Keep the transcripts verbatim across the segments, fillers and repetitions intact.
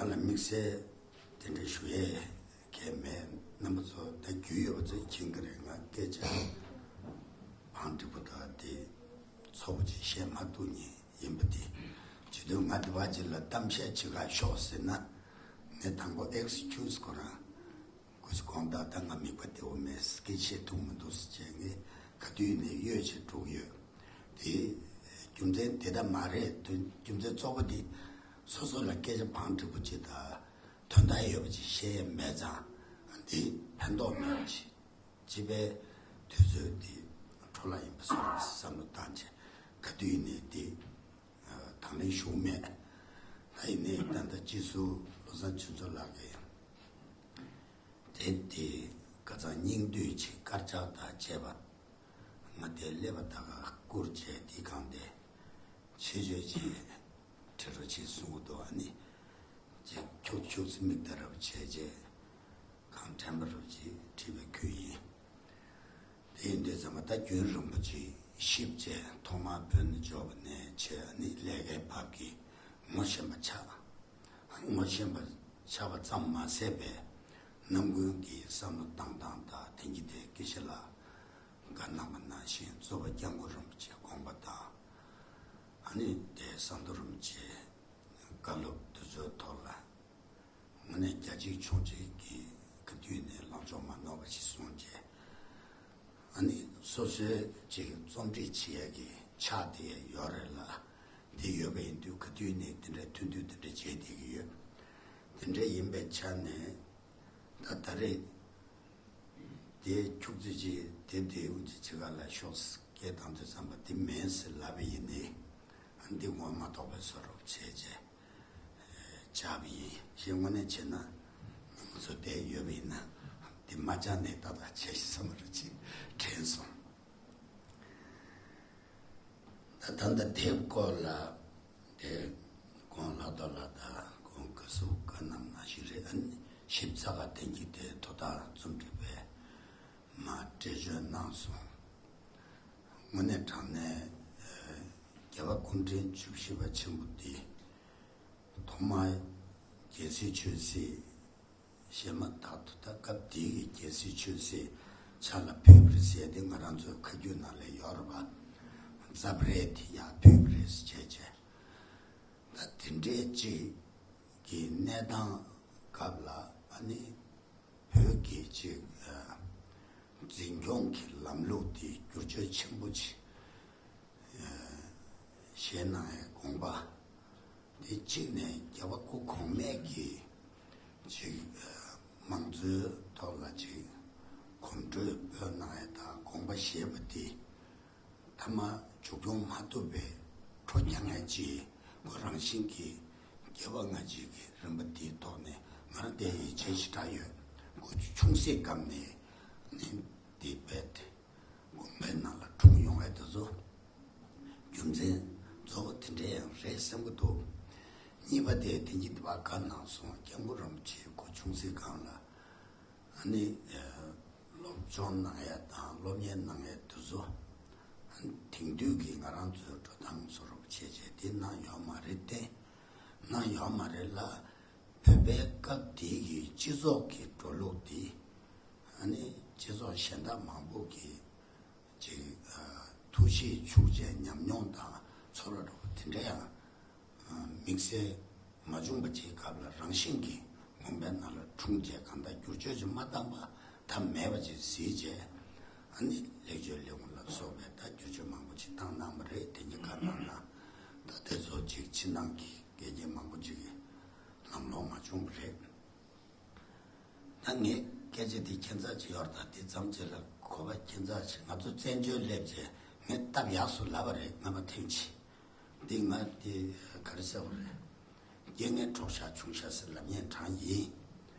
ལ་དམིགས་བསལ་དེ་འདྲ་ཞུ་ཡས་གལ་མེད། རྣམ་པ་ཚོ་ད་རྒྱུས་ཡོད་པ་ཚོས་མཁྱེན་གྱི་རེད། ང་སྐད་ཆ་བང་སྒྲིག་པོ་དག་དེ་ཚོ་བོ་ཅིག་བཤད་མ་ཐུབ་མཁན་ཡིན་པ་དེ། བྱེད་དུས་ང་དེ་བ་ཅིག་ལ་གཏམ་བཤད་བྱེད་ག་ཤོག་ཟེར་ན། ངས་དང་པོ་ཨེག་སི་ཀིའུ་སི་ཁོ་རང་ཁོ་ཚོ་དགོངས་དག་ད་ང་མིག་པ་བདེ་བོ་མེད། སྐད་ཆ་བཤད་ཐུབ་མི་འདུག་ཟེར་བྱས། ངས་ག་དུས་ནས་གཡོལ་བྱས་འགྲོ་གི་ཡོད། དེ་རྒྱུ་མཚན་དེ་ལྟར་མ་རེད། དོན་རྒྱུ་མཚན་གཙོ་བོ་དེ་སོ་སོ་ལ་སྐད་ཆ་བང་སྒྲིག་པོ་ཅིག་དང་དོན་དག་ཡོད་པ་ཅིག་བཤད་ཡས་མེད་ཙང་། འདི་ཕན་ཐོགས་མེད་པ་ཅིག་སྤྱི་པའི་དུས་ཚོད་འདི་འཕྲོ་བརླག་ཡིན་པ་བཟོ་རེད་བསམ་བློ་བཏང་བྱས། ག་དུས་ནས་འདི་དང་ལེན་ཞུ་མེད། ད་ཡིན་ནའི་ད་ལྟ་སྤྱི་ཟུར་བློ་བཟང་ཆོས་མཚོ་ལགས་ཀྱིས་དེབ་དེ་ཁ་སང་སྙིང་བསྡུས་ཅིག་དཀར་ཆག་དང་བཅས་པ། ང་དེ་ཀླད་པ་ད་ག་བསྐུར་བྱས་འདི་གང་དེ་ཆེད་བརྗོད་ཅིག་བྲི་རོགས་བྱེད་གསུང་གི་འདུག་ཨ་ནི་ཅིག་ཁྱུག་ཁྱུག་ཙམ་མིག་ལྟ་རབ་བྱས་རྗེས་གང་དྲན་པ་རབ་ཅིག་བྲིས་པའི་ཁུལ་ཡིན། དེ་ཡིན་དུས་ཙམ་པ་ད་རྒྱུན་རིང་པོ་ཅིག་ཞིབ་བྱས་ཐོག་མར་བོད་ནས་འབྱོར་བ་ནས་བྱས། ཨ་ནི་ཀླད་ཁའི་བབ་ཀྱིས་ངོ་ཤེས་པ་ཆགས། ངོ་ཤེས་པ་ཆགས་པ་ཙམ་མ་ཟད་པའི་ནང་ཁུལ་གྱི་བསམ་བློ་བཏང་སྟངས་དང་དེང་གི་དེ་སྐད་ཆ་ལ་བཀའ་གནང་བ་ནང་བཞིན་གཙོ་བོ་སྐྱབས་མགོན་རིན་པོ་ཆེའི་དགོངས་པ་དང་། ཨ་ནི་དེ་ཟམ་གདོང་རིན་པོ་ཆེའི་བཀའ་སློབ་དེ་ཚོའི་ཐོག་ལ་དངོས་གནས་རྒྱ་ཆེ་ཆུང་ཆེ་གི་ག་དུས་ནས་ལངས་ཕྱོགས་མ་ནོར་བ་ཞིག་བཟུང་རྗེས། ཨ་ནི་སོ་སོའི་ཅིག་རྩོམ་སྒྲིག་བྱེད་ཡས་ཀྱི་ཕྱག་དེ་ཡོད་རེད་ལ། དེ་ཡོད་པ་ཡིན་དུས་ག་དུས་ནས་དེ་འདྲའི་ཐུང་ཐུང་དེ་འདྲ་བྱས་བསྡད་ཀྱི་ཡོད། དེ་འདྲ་ཡིན་པའི་ཆ་ནས་ད་ད་རེས་དེ་ཁྱུག་ཙམ་ཅིག་དེབ་དེ་དབུ་འབྱེད་བྱེད་ག་ལ་ཤོག་ཟེར་སྐད་བཏང་དུས་ཙམ་པ་དེ་མིན་ཟེར་ལབ་པ་ཡིན་ནའི། ཨ་འདི་ངོ་མ་ཐོགས་པའི་བཟོ་འདྲ་བྱས་རྗེས་བཅར་བ་ཡིན། ཞེས་དངོས་གནས་བྱས་ན་མི་ཚོ་བསྡད་ཡོད་པ་ཡིན་ན་འདི་མ་བཅར་ནས་ཏག་ཏག་བྱས་ཤིག་བསམ་པ་རེ་ཅིག་དྲན་སོང་། ད་ད་ལྟ་དེབ་སྐོར་ལ་དེ་གོང་ལྷག་ཏུ་ལ་ད་གོང་ག་སུ་བཀའ་གནང་ནང་བཞིན་རེད། ཨ་ནི་ཞིབ་ཚགས་པ་དེང་གི་དེ་དོ་བདག་རྩོམ་སྒྲིག་པས་མར་འགྲེལ་བརྗོད་གནང་སོང་། དངོས་གནས་དྲང་གནས་ཨ་རྒྱལ་བ་སྐུ་ཕྲེང་བཅུ་བཞི་པ་ཆེན་པོ་འདི་ཐོག་མར་རྒྱལ་སྲས་ཆོས་སྲིད་ཞེས་མ་ཐག་ཏུ་ད་སྐབས་དེའི་རྒྱལ་སྲས་ཆོས་སྲིད་ཕྱག་ལ་ཕུལ་བ་རེད་ཟེར་ཏེ་ང་རང་ཚོའི་ཁ་རྒྱུན་ནང་ལ་ཡོད་རེད་པ། ཛབ་རེད་དེ་ཡར་ཕུལ་བ་རེད་ཟེར་བྱས་བྱས། ད་དེ་འདྲའི་ཅིག་གི་གནས་སྟངས་སྐབས་ལ་ཨ་ནི་བོད་ཀྱི་ཅིག་ཨ་འཛིན་སྐྱོང་གི་ལམ་ལུགས་དེ་བསྒྱུར་བཅོས་ཆེན་པོ་ཅིག་ཨ་བཞེས་གནང་ཡའི་དགོངས་པ། དེ་གཅིག་ནས་རྒྱལ་བ་སྐུ་གོང་མས་ཀྱིས་ཅིག་ཨ་མང་གཙོའི་ཐོག་ལ་ཅིག་གོམ་བགྲོད་སྤོས་གནང་ཡ་དང་དགོངས་པ་བཞེས་པ་དེ་མཐའ་མ་མཇུག་སྐྱོང་མ་ཐུབ་པའི་ཁྲོ་རྒྱག་མཁན་ཅིག་ཁོ་རང་བཞིན་གྱིས་རྒྱལ་བ་ང་བཅས་ཀྱི་རིམ་པ་འདིའི་ཐོག་ནས་ང་རང་དེ་ཡིད་ཆེས་ཞེ་དྲག་ཡོད། ཁོ་ཆུང་སའི་སྐབས་ནས་ནི་འདི་རྦད་དེ་དགོན་པའི་ནང་ལ་འཁྲུངས་ཡོང་བའི་དེ་ཚོ་རྒྱུ་མཚན་གཙོ་བོ་དེ་འདྲ་ཡང་རེད་བསམ་གྱི་འདུག་གཉིས་པ་དེ་དེང་གི་འདི་བ་བཀའ་གནང་སོང་། སྐྱབས་མགོན་རིན་པོ་ཆེ་ཁོ་ཆུང་སའི་སྒང་ལ་ཨ་ནི་སློབ་སྦྱོང་གནང་ཡ་དང་སློབ་གཉེར་གནང་ཡ་དེ་ཚོ་ཨ་ནི་དེང་དུས་ཀྱི་ང་རང་ཚོའི་འགྲོ་སྟངས་བཟོ་འདྲ་བྱས་བྱས་དེ་གནང་ཡོད་མ་རེད་དེ། གནང་ཡོད་མ་རེད་ལ། བོད་པའི་སྐབས་དེའི་གི་སྤྱི་ཚོགས་ཀྱི་འགྲོ་ལུགས་དེ་ཨ་ནི་སྤྱི་ཚོགས་གཞན་དག་མང་པོ་གི་ཅིག་ཨ་ཐུགས་གཤིས་ཕྱུག་ཅན་ཉམས་མྱོང་དང་ཚོར་བ་འདྲ་པོ་དེ་འདྲ་ཡང་ཨ་དམིགས་བསལ་མ་བྱུང་བ་ཅིག་སྐབས་ལ་རང་བཞིན་གྱིས་དགོན་པའི་ནང་ལ་འཁྲུངས་རྗེས་གང་ལྟར་བསྒྱུར་བཅོས་ཅིག་མ་བཏང་པ་ཐབས་མེད་པ་ཅིག་གཟིགས་རྗེས་ཨ་ནི་ལེགས་བཅོས་ལེའུ་ལ་སོགས་པའི་ད་བསྒྱུར་བཅོས་མང་པོ་ཅིག་བཏང་གནང་བ་རེད། དེ་གཉིས་ཀ་གནང་ན་ད་དེ་ཚོ་ཅིག་ཕྱི་ནང་གི་འགལ་རྐྱེན་མང་པོ་ཅིག་གི་ལམ་ལྷོང་མ་བྱུང་བ་རེད། ད་ངས་སྐད་ཆ་འདི་ཁྱད་མཚར་ཅིག་ཡོད་རེད། ད་འདི་ཙམ་ཅིག་ལ་གོ་བ་ཁྱད་མཚར་ཅིག་ང་ཚོ་བཙན་བྱོལ་སླེབས་རྗེས་ངས་སྟབས་ཡག་སུ་ལབ་པ་རེད། སྔ་མ་ཐེངས་གཅིག་འདི་ང་འདི་ག་རེ་ཟེར་བ་རེད། རྒྱལ་ངན་གྲོགས་ཤ་ཆུང་ཤ་ཟེར་ལབ་མཁན་གྲངས་ཡིན།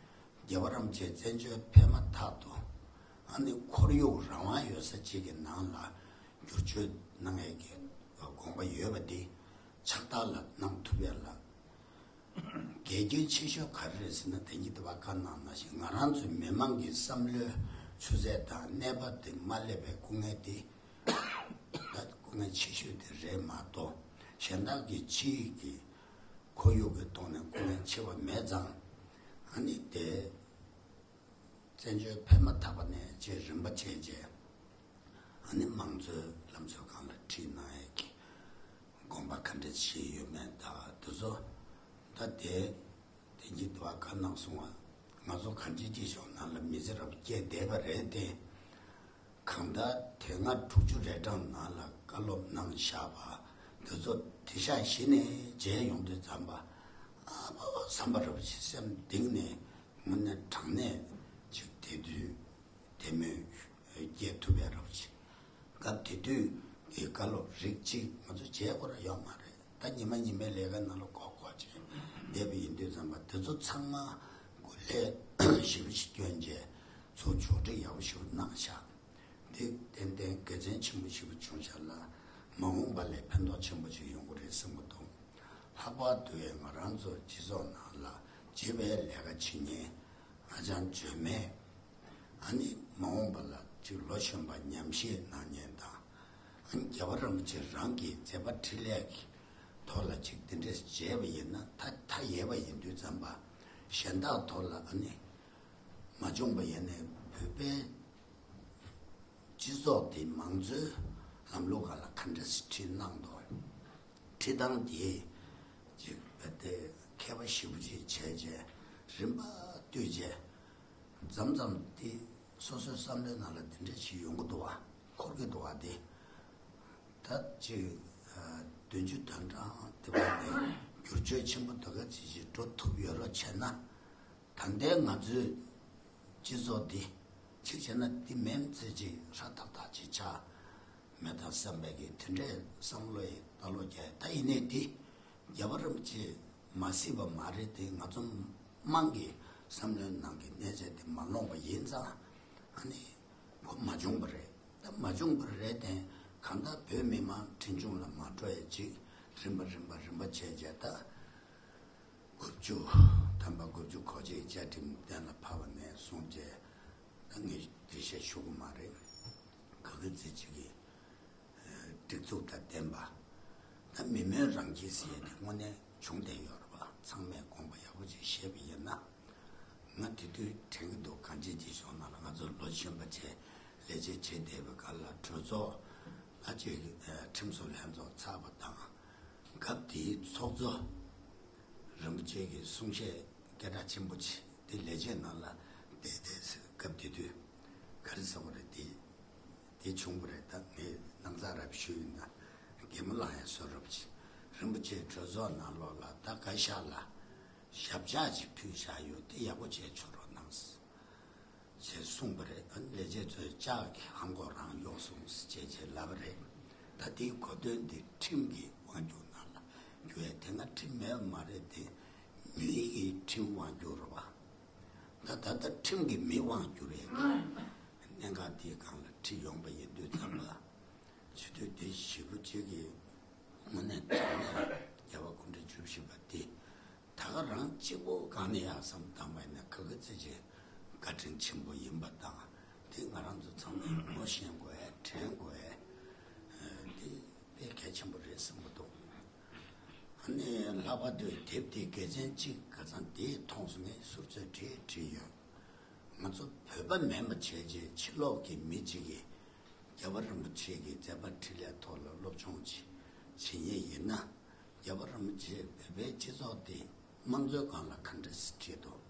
རྒྱལ་བ་རིན་པོ་ཆེ་བཙན་བྱོལ་ཕེབས་མ་ཐག་ཏུ་ཨ་ནི་ཁོར་ཡུག་རང་དབང་ཡོད་ས་ཅིག་གི་ནང་ལ་བསྒྱུར་བཅོས་གནང་ཡས་ཀྱི་དགོངས་པ་ཡོད་པ་འདི་ཕྱག་རྟགས་ལ་གནང་ཐུབ་ཡས་ལ། འགལ་རྐྱེན་ཆེ་ཤོས་ག་རེ་རེད་ཟེར་ན། དེ་གཉིས་དེ་བ་བཀའ་གནང་ནང་བཞིན་ང་རང་ཚོའི་མི་མང་གི་བསམ་བློའི་ཆུ་ཚད་དང་གནས་བབ་དེ་མ་སླེབས་པའི་སྐུ་ངལ་དེ་ད་སྐུ་ངལ་ཆེ་ཤོས་དེ་རེད་མ་གཏོགས། གཞན་དག་གི་ཕྱི་ཡི་གི་ ཁོར་ཡུག་གི་ཐོག་ནས་སྐུ་ངལ་ཆེ་བ་མེད་ཙང་། ཨ་ནི་དེ་བཙན་བྱོལ་ཕེབས་མ་ཐག་པ་ནས་རྗེས་རིམ་པ་བྱས་རྗེས། ཨ་ནི་མང་གཙོའི་ལམ་སྲོལ་སྒང་ལ་ཁྲིད་གནང་ཡས་ཀྱི་དགོངས་པ་ག་འདྲ་བཞེས་ཡོད་མེད་དང་དེ་ཚོ། ད་དེ་དེ་གྱི་དུ་བ་ག་གནང་སོང་བ། ང་ཚོ་གང་ཅིའི་སྤྱི་ཚོགས་ནང་ལ་མི་ཚེ་རབ་སྐྱེལ་བསྡད་པ་རེད་དེ། གང་ལྟར་དེ་སྔ་དྲུག་ཅུ་རེ་གྲངས་ནང་ལ་བཀའ་སློབ་གནང་བཞག་པ་དེ་ཚོ་དེ་ཤག་གཞི་ནས་མཇལ་ཡོང་དུས་ཙམ་པ། ཨ་ཕོ་བསམ་པ་རབ་ཅིག་སེམས་གཏིང་ནས་དངོས་གནས་དྲང་གནས་ཅིག་དེ་དུས་དེ་མོས་སྐྱེལ་ཐུབ་ཡ་རབ་ཅིག། སྐབས་དེ་དུས་ཀྱི་བཀའ་སློབ་རིགས་གཅིག་ང་ཚོ་མཇལ་དགོས་ར་ཡོད་མ་རེད། ད་ཉི་མ་ཉི་མའི་ལས་ཀ་ནང་ལ་ཁོག་ཁོག་ཅིག་བསྡད་པ་ཡིན་དུས་ཙམ་པ་དེ་ཚོ་ཚང་མ་སྐུ་ལས་ཞེ་པོ་ཅིག་བསྐྱོན་རྗེས་ཚུར་ཕྱོགས་སྒྲིག་ཡག་པོ་ཞེ་པོ་གནང་ཤག། འདི་ཏན་ཏན་དགེ་མཚན་ཆེན་པོ་ཞེ་པོ་བྱུང་ཤག་ལ། མ་འོངས་པ་ལ་ཕན་ཐོགས་ཆེན་པོ་ཅིག་ཡོང་གི་རེད་བསམ་གྱི་འདུག། ལྷག་པར་དུ་ང་རང་ཚོ་སྤྱི་ཚོགས་ནང་ལ་བྱིས་པའི་ལས་ཀ་བྱེད་མཁན་ཧ་ཅང་འཇོན་མེད། ཨ་ནི་མ་འོངས་པ་ལ་ཅིག་ལོ་གཞོན་པ་ཉམས་ཞིབ་གནང་མཁན་དང་། ཨ་ནི་རྒྱལ་བ་རིན་པོ་ཆེ་རང་གི་མཛད་པ་འཕྲིན་ལས་ཀྱི་ཐོག་ལ་ཅིག་དེ་འདྲས་བྱས་པ་ཡིན་ན། ད་མཐའ་ཡས་པ་ཡིན་དུས་ཙམ་པ་གཞན་དག་ཐོག་ལ་ཨ་ནི་མ་བྱུང་པ་ཡིན་ནའི་བོད་པའི་སྤྱི་ཚོགས་དེ་མང་གཙོའི་ལམ་ལུགས་སྒང་ལ་ག་འདྲས་ཁྲིད་གནང་དོ། ཁྲིད་སྟངས་དེ་ཅིག་རྦད་དེ་མཁས་པ་ཞེ་པོ་ཅིག་བྱས་རྗེས་རིམ་པ་བསྟུད་རྗེས། མཚམས་མཚམས་དེ་སོ་སོའི་བསམ་བློའི་ནང་ལ་དེ་འདྲ་ཞིག་ཡོང་གི་འདུག་བ། འཁོར་གྱི་འདུག་བ་དེ། ད་ཅིག་ཨ་བདུན་ཅུ་དོན་གྲངས་དེ་བར་ནས་བསྒྱུར་བཅོས་ཆེན་པོ་དེ་ག་ཅིག་ཅིག་འགྲོ་ཐུབ་ཡོད་རོགས་བྱས་ན། ད་ལྟའི་ང་ཚོའི་སྤྱི་ཚོགས་འདི་གཅིག་བྱས་ན་འདི་མིན་ཚེ་གཅིག་ཧྲ་ཐག་ཐག་ཅིག་ཆགས་མེད་ད་བསམ་པའི་གི་དེ་འདྲའི་བསམ་བློ་ཡི་ལྟ་ལོག་རྒྱག་ཡ། ད་ཡིན་ནའི་འདི་རྒྱལ་བ་རིན་པོ་ཆེ་མ་གཟིགས་པ་མ་རེད་དེ། ང་ཚོ་དམངས་ཀྱི་བསམ་བློའི་ནང་གི་གནས་ཚད་དེ་མ་ལོངས་པ་ཡིན་ཙང་། ཨ་ནི་ཁོ་མ་བྱུང་བ་རེད། ད་མ་བྱུང་བ་རེད་དེ། གང་ལྟར་བོད་མི་མང་འཕྲིན་ཆུང་ལ་མ་འགྲོ་ཡ་ཅིག་རིམ་པ་རིམ་པ་རིམ་པ་བྱས་རྗེས་ད། དགུ་བཅུ། ཐམ་པ་དགུ་བཅུ་གོ་གཅིག་བཅའ་ཁྲིམས་གཏན་ལ་ཕབ་པ་ནས་བཟུང་སྟེ། ད་ངས་འགྲེལ་བཤད་ཞུ་གི་མ་རེད། ག་གི་ཚེ་གཅིག་གི་སྒྲིག་འཛུགས་དང་ལྡན་པ། ད་མི་མོས་རང་ཁྱིམ་ཟེར་ཡས་དེ་དངོས་གནས་བྱུང་བསྡད་ཡོད་རེད་པ། ཚང་མས་དགོངས་པ་ཡག་པོ་ཅིག་བཞེས་པ་ཡིན་ན། ང་དེ་དུས་དྲན་གྱི་འདུག། གངས་ཅན་སྐྱིད་གཤོངས་ནང་ལ་ང་ཚོ་ལོ་གཞོན་པ་བྱས་ལས་བྱེད་བྱེད་བསྡད་པའི་སྐབས་ལ་གྲོས་ཚོགས་ལ་ཅིག་ཁྲིམས་བཟོ་ལྷན་ཚོགས་ཚར་བ་དང་། སྐབས་དེའི་ཚོགས་གཙོ་རིན་པོ་ཆེ་གི་གསུང་བཤད་སྐད་གྲགས་ཆེན་པོ་ཆེ་དེ་ལས་བྱེད་ནང་ལ་བསྡད་བསྡད་ཟེར། སྐབས་དེ་དུས་ག་རེ་ཟེར་བ་རེད། དེ་དེ་བྱུང་བ་རེད། ད་ངས་སྣང་ཚགས་རབ་ཞུས་ཡིན་ན་གད་མོ་ལངས་ཡ་བཟོ་འདྲ་པོ་ཅིག། རིན་པོ་ཆེ་གྲོས་ཚོགས་ནང་ལོགས་ལ་ད་བཀའ་ཤག་ལ་ཞབས་བཅགས་ཅིག་ཕུལ་བཞག་ཡོད། དེ་ཡག་པོ་བྱས་ཆོག་རོགས་གནང་ཟེར། ཞེས་གསུངས་པ་རེད། ཨ་ནི་ལས་བྱེད་ཚོས་ལྕགས་ཀྱི་ཧང་གོ་རང་གཡོགས་སོང་ཟེར་བྱས་བྱས་ལབ་པ་རེད། ད་དེའི་གོ་དོན་འདི་ཁྲིམས་ཀྱི་དབང་སྒྱུར་ནང་ལ་འགྱུར་ཡ། དེ་སྔ་ཁྲིམས་མེད་པ་མ་རེད་དེ། མི་གི་ཁྲིམས་དབང་སྒྱུར་རེད་པ། ད་ད་ལྟ་ཁྲིམས་ཀྱི་མི་དབང་སྒྱུར་ཡ་གི་གནད་འགག་དེའི་སྒང་ལ་ཁྲིད་ཡོང་པ་ཡིན་དུས་ཙམ་ལ། བྱེད་དུས་དེ་ཞེ་པོ་ཅིག་གི་དངོས་གནས་དྲང་གནས་རྒྱལ་བ་སྐུ་ཕྲེང་བཅུ་བཞི་པ་དེ་ད་ག་རང་གཅིག་པོ་གང་ནས་ཡག་བསམ་བཏང་བ་ཡིན་ན་ག་གི་ཚེ་ཆེ་བཀའ་དྲིན་ཆེན་པོ་ཡིན་པ་དང་། དེ་ང་རང་ཚོ་ཚང་མས་ངོ་ཤེས་དགོས་ཡ། དྲན་དགོས་ཡ། དེ་དཔེ་གལ་ཆེན་པོ་རེད་བསམ་གྱི་འདུག། ཨ་ནི་ལྷག་པར་དུ་དེབ་དེ་དགེ་མཚན་གཅིག་ཁ་སང་དེ་མཐོང་སོང་། ངས་ཟུར་ཚོད་བྲིས་བྲིས་ཡོད། ང་ཚོ་བོད་པ་མིན་པ་བྱས་རྗེས་ཕྱི་ལོགས་ཀྱི་མི་གཅིག་གིས་རྒྱལ་བ་རིན་པོ་ཆེ་གི་མཛད་པ་འཕྲིན་ལས་ཐོག་ལ་སློབ་སྦྱོང་ཅིག་བྱེད་མཁན་ཡིན་ན། རྒྱལ་བ་རིན་པོ་ཆེས་བོད་པའི་སྤྱི་ཚོགས་དེ་དམངས་གཙོའི་སྒང་ལ་ག་འདྲ་སེ་ཁྲིད་འདུག།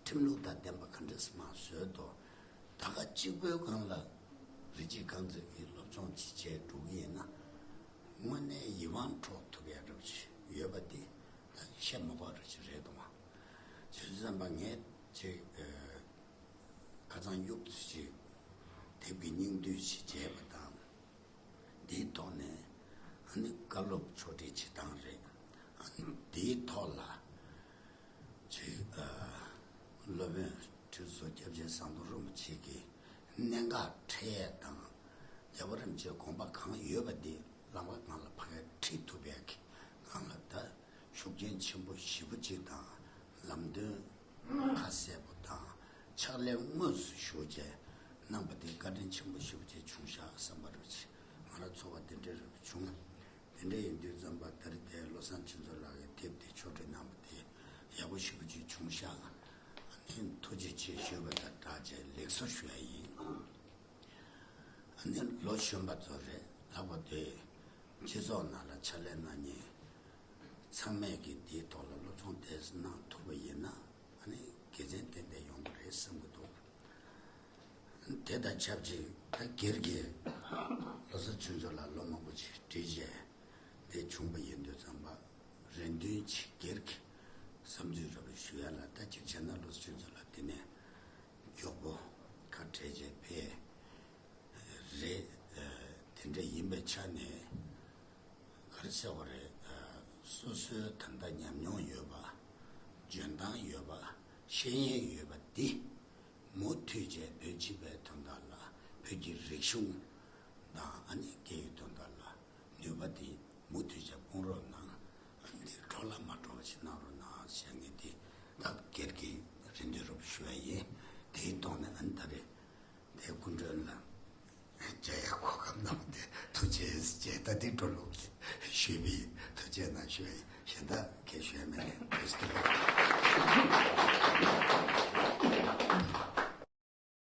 ཁྲིམས་ལུགས་དང་ལྡན་པ་ག་འདྲ་སེ་མར་བཟོས་འདུག། ད་ག་གཅིག་པོའི་སྒང་ལ་རིན་ཆེན་རྐང་འཛིན་གྱིས་སློབ་སྦྱོང་ཅིག་བྱས་འགྲོ་གི་ཡིན་ན། དངོས་གནས་ཡིད་དབང་འཕྲོག་ཐུབ་ཡ་འདྲ་པོ་ཅིག་ཡོད་པ་དེ་ད་བཤད་མ་དགོས་འདྲ་པོ་ཅིག་རེད་འདུག་མ། བྱས་ཙང་ང་ཅིག་ཨ། ཁ་སང་གཡུག་ཙམ་ཅིག་དེབ་ཀྱི་སྙིང་བསྡུས་ཤིག་བྱས་པ་དང་། འདིའི་ཐོག་ནས་ཨ་ནི་བཀའ་སློབ་ཕྱོགས་སྒྲིག་བྱེད་སྟངས་རེད། ཨ་ནི་འདིའི་ཐོག་ལ་ཅིག་ཨ། སློབ་དཔོན་ཁྲི་ཟུར་སྐྱབས་རྗེ་ཟམ་གདོང་རིན་པོ་ཆེ་གི་གནད་འགག་འཕྲད་ཡས་དང་། རྒྱལ་བ་རིན་པོ་ཆེའི་དགོངས་པ་གང་ཡོད་པ་འདི་ལམ་ཁ་སྒང་ལ་ཕ་གིར་ཁྲིད་ཐུབ་པའི་སྒང་ལ་ད་ཤུགས་རྐྱེན་ཆེན་པོ་ཞེ་པོ་ཅིག་དང་། ལམ་སྟོན་ཁ་གསལ་པོ་དང་ཕྱག་ལས་དངོས་སུ་ཞུ་བྱས་གནང་པ་དེ་བཀའ་དྲིན་ཆེན་པོ་ཞེ་པོ་ཅིག་བྱུང་ཤག་བསམ་པ་རེད། ང་རང་ཚོར་བ་དེ་འདྲ་རེ་བྱུང་། དེ་འདྲ་ཡིན་དུས་ཙམ་པ་ད་རེས་དེ་བློ་བཟང་ཆོས་མཚོ་ལགས་ཀྱིས་དེབ་དེ་ཕྱོགས་སྒྲིག་གནང་བ་དེ་ཡག་པོ་ཞེ་པོ་ཅིག་བྱུང་ཤག་ཨ་ནི་ཐུགས་རྗེ་ཆེ་ཞུས་པ་དང་སྦྲགས་བྱས་ལེགས་སོ་ཞུ་ཡ་ཡིན། ཨ་ནི་ལོ་གཞོན་པ་ཚོ་རེད། ལྷག་པར་དུ་སྤྱི་ཚོགས་ནང་ལ་ཕྱག་ལས་གནང་མཁན་ཚང་མས་ཀྱིས་འདིའི་ཐོག་ལ་སློབ་སྦྱོང་དེ་གནང་ཐུབ་པ་ཡིན་ན་ཨ་ནི་དགེ་མཚན་ཏན་ཏན་ཡོང་གི་རེད་བསམ་གྱི་འདུག་དེ་དང་ཆབས་ཅིག་ད་སྒེར་གྱི་བློ་བཟང་ཆོས་མཚོ་ལགས་ལོ་མང་པོ་ཅིག་བགྲེས་བྱས་དེ་བྱུང་པ་ཡིན་དུས་ཙམ་པ་རེ་འདུན་ཅིག་སྒེར་གྱི་བསམ་ཚུལ་རེ་བ་ཞུ་ཡ་ལ། ད་ཅིག་བྱས་ན་བློ་བཟང་ཆོས་མཚོ་ལགས་དེ་ནས་མགྱོགས་པོ་ཁ་བྲལ་བྱས་ཕེབས་རེད། དེ་འདྲ་ཡིན་པའི་ཆ་ནས་ག་རེ་ཟེར་བ་རེད། སོ་སོའི་ད་ལྟ་ཉམས་མྱོང་ཡོད་པ། འཇོན་ཐང་ཡོད་པ། ཤེས་ཡོན་ཡོད་པ་འདི་མུ་མཐུད་བྱས་བོད་སྤྱི་པའི་དོན་དག་ལ། བོད་ཀྱི་རིག་གཞུང་དང་ཨ་ནི་སྐད་ཡིག་དོན་དག་ལ་ནུས་པ་འདི་མུ་མཐུད་བྱས་སྤུངས་རོགས་གནང་། ཨ་ནི་འདི་འགྲོ་ལ་མ་འགྲོ་བ་ཞིག་གནང་རོགས་གནང་ཟེར་མཁན་འདི་ད་སྒེར་གྱི་རེ་འདུན་རེ་བ་ཞུ་ཡ་ཡིན། དེའི་ཐོག་ནས་ཨ་ནི་ད་རེས་དེ་སྐུ་མགྲོན་ལ་མཇལ་ཡ་གོ་སྐབས་གནང་བ་དེ་ཐུགས་རྗེ་ཆེ། ད་འདི་འགྲོ་ལུགས་ཀྱི་ཞུས་པ་ཡིན། ཐུགས་རྗེ་གནང་ཞུ་ཡ་ཡིན། གཞན་དག་གས་ཞུ་ཡ་མེད་ལས་བཀྲ་ཤིས་བདེ་ལེགས།